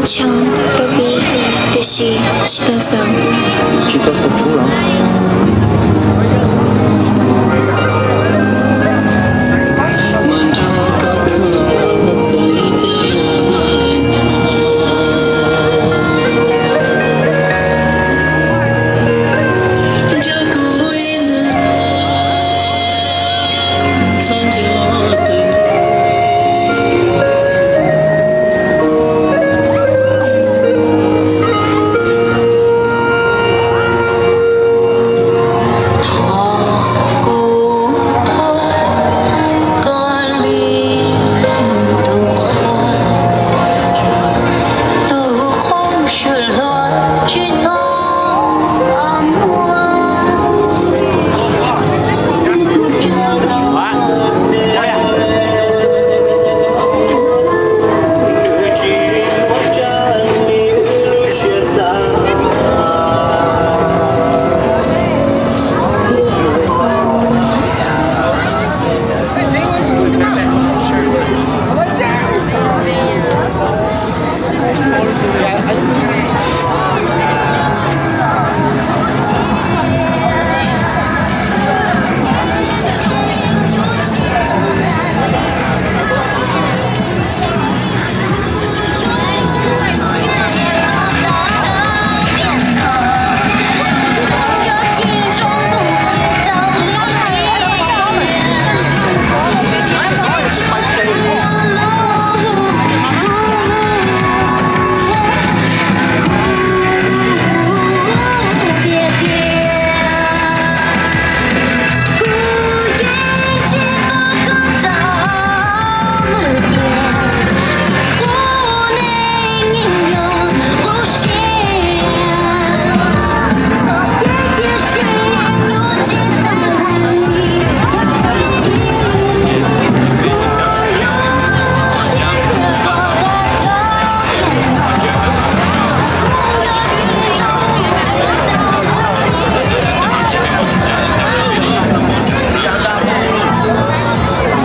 Tshooj kab pib, tiam sis tsis tau xaus. Tsis tau xaus tshooj los?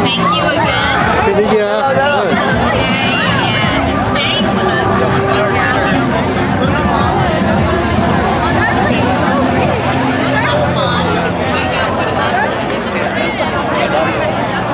Thank you again for today and staying with us for a little bit longer. Have fun. Hang out with us.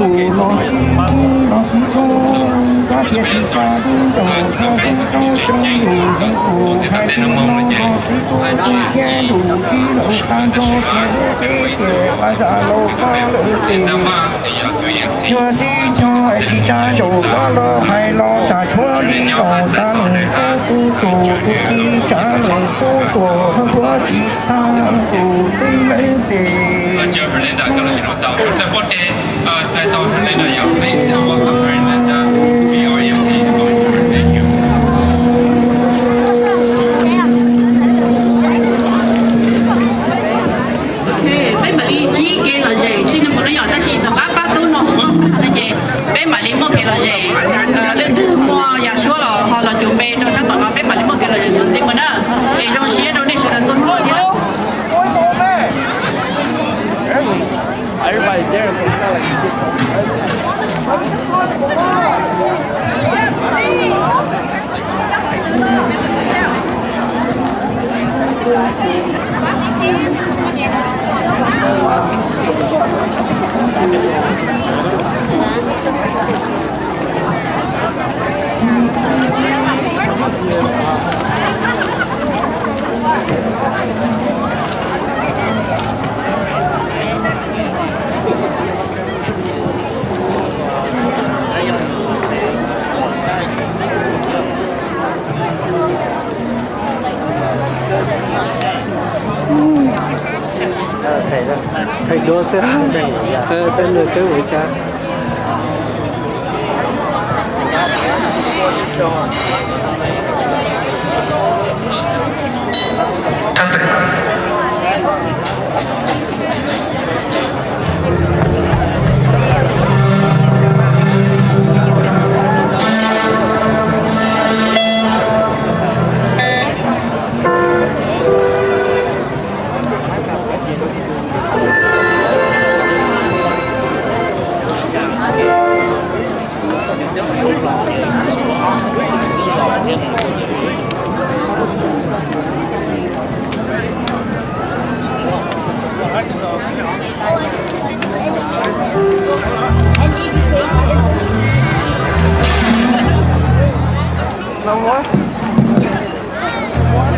Tus los txiv los txiv tub, xav tias tsis tsa lub nraug, koj lub saub xyoob lus, yog tus hais lus no los txiv tub tu siab lus sib laug tag nrho, tias lub txij tias pas zam laus koj lawm ces. Nyuaj sib nrog tsis tsa zaum, rov los hais los tsam tshuav li los tas lus, tub tub tus tub txib tsam lus tub tuam, tshuav tsis tag tus tub lawm ces. 在报点，呃，再到那个有类似的话，可能人家比较有信心，我觉得有。Duab xwb, tej nws twb ua cas.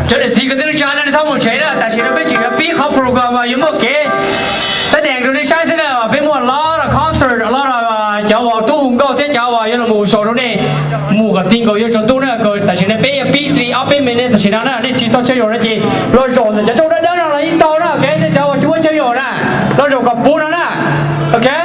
Cov niam txiv kwv tij neej tsa no nej txhob mus tsev na, tam sim no peb tseem yuav pib qhov program uas yuav muaj kev xab dees rau nej saib xwb na. Peb muaj lot of concert, lot of cov uas tub hu nkauj thiab cov uas yuav los mus show rau nej mus kom ti nkaus yuav tsaus ntuj na. Tam sim no peb yuav pib li ob peb minute tam sim no na, nej tsis tau chaw yaum no ces los zaum ntawm cov rooj dawb dawb no los yeej tau na, ok. Nej cov uas tsis muaj chaw yaum na, los zaum kom puv no na, ok.